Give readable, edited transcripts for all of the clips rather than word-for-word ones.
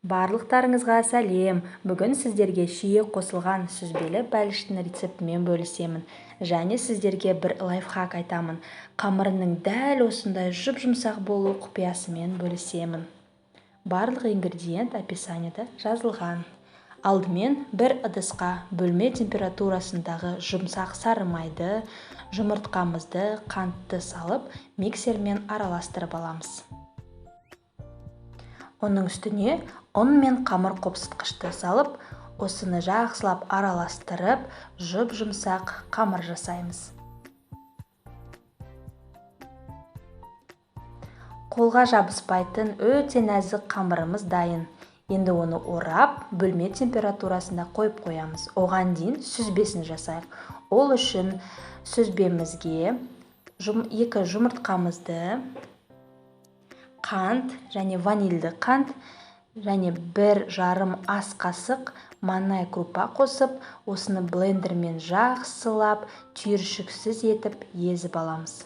Барлықтарыңызға сәлем! Бүгін сіздерге шие қосылған сүзбелі бәліштің рецептімен бөлісемін. Және сіздерге бір лайфхак айтамын. Қамырының дәл осындай жұп-жұмсақ болу құпиясымен бөлісемін. Барлық ингредиент описаниеда жазылған. Алдымен бір ыдысқа бөлме температурасындағы жұмсақ сары майды, жұмыртқамызды, қантты салып, миксермен араластырып аламыз. Оның үстіне ұн мен қамыр қопсытқышты салып, осыны жақсылап араластырып, жұп-жұмсақ қамыр жасаймыз. Қолға жабыспайтын өте нәзік қамырымыз дайын. Енді оны орап, бөлме температурасында қойып қоямыз. Оған дейін сүзбесін жасайық. Ол үшін сүзбемізге 2 жұмыртқамызды, қант және ванильді қант және 1,5 ас қасық манная крупа қосып, осыны блендермен жақсылап түйіршіксіз етіп езіп аламыз.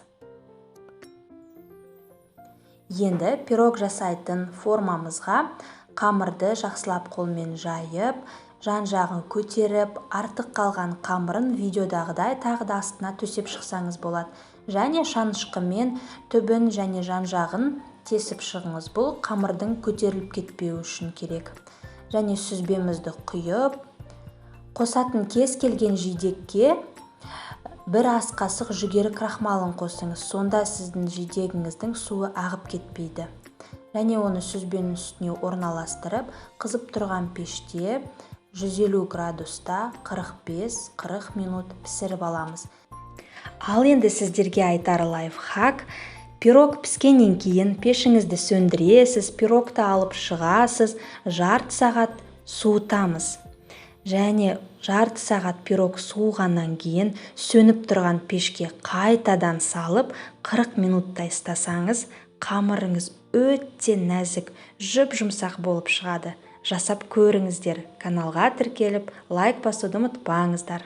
Енді пирог жасайтын формамызға қамырды жақсылап қолмен жайып, жан-жағын көтеріп, артық қалған қамырын видеодағыдай тағы да астына төсеп шықсаңыз болады. Және шанышқымен түбін және жан-жағын тесіп шығыңыз. Бұл қамырдың көтеріліп кетпеуі үшін керек. Және сүзбемізді құйып, қосатын кез келген жидекке 1 ас қасық жүгері крахмалын қосыңыз. Сонда сіздің жидегіңіздің суы ағып кетпейді. Және оны сүзбенің үстіне орналастырып, қызып тұрған пеште 150 градуста 45-40 минут пісіріп аламыз. Ал енді сіздерге айтар лайфхак: пирог піскеннен кейін пешіңізді сөндіресіз, пирогты алып шығасыз, жарты сағат суытамыз. Және жарты сағат пирог суығаннан кейін сөніп тұрған пешке қайтадан салып, 40 минуттай ыстасаңыз, қамырыңыз өте нәзік, жұп-жұмсақ болып шығады. Жасап көріңіздер. Каналға тіркеліп, лайк басуды ұмытпаңыздар.